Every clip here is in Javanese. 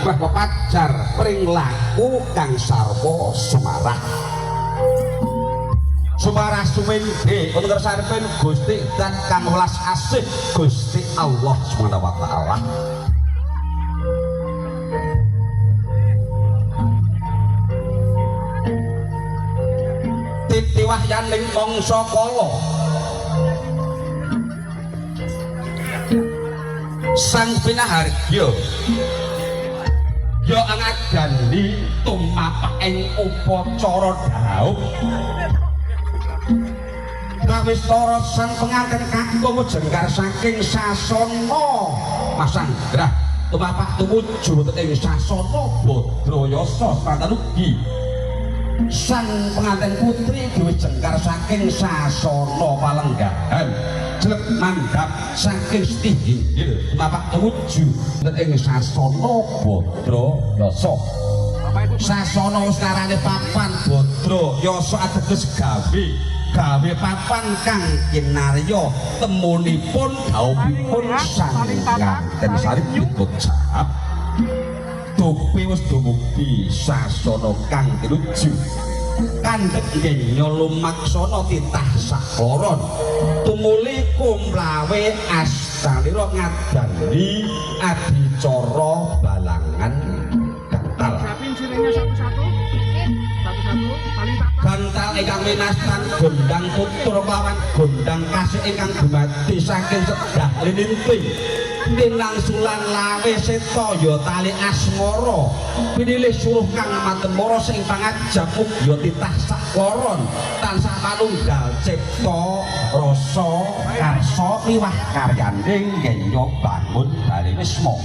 Wah pepajar pring laku kang sarwa sumarah. Sumarah suwende untuk kersaripun Gusti dan kang welas asih Gusti Allah Subhanahu wa taala. Titi wahyaning mangsa kala Sang Pinahargya ya angadani tumapak ing upacara dhaup. Kawistara sang pengantin kakung jengkar saking sasana masanggrah tumapak tumuju wonten ing sasana Badrayasa sranten ugi sang pengantin putri dhewe jengkar saking sasana palenggahan jleb mandhap saking setih hinggil tumapak tumuju wonten ing sasana Badrayasa. Sasana wis ngarane papan Badrayasa ateges gawe gawe papan kang kinarya temunipun dhauhipun sang nganten sari dikocap dupi wis dumugi sasana kang tinuju kandhek ngenya lumaksana titah sakloron tumuli kumlawe astalira ngadani adicara balangan gantal. Siapin sirenya satu-satu. Satu-satu, saling tatap. Bantal ingkang winastan gondang tutur kelawan gondang kasih ingkang dumadi saking sedah lininting tinangsulan lawe seta ya tali asmara pinilih suruh kang matemara sing pangajap uga titah sakloron tansah manunggal cipta rasa karsa miwah karyaning ngenya bangun bali wisma.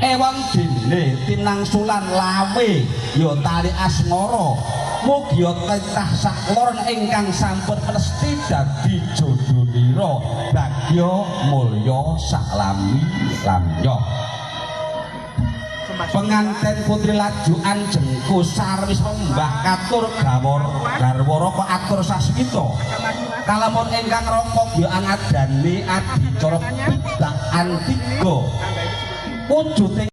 Ewang dene tinangsulan lawe ya tali asmara mugia titah sakloron ingkang sampun mesti dadi jodhonira bagya mulya saklami lamya. Pengantin putri laju anjengku sarwis mbah katur gawor garwa raka atur sasmita kalamun ingkang raka ya angadani adicara pidakan tiga wujuding.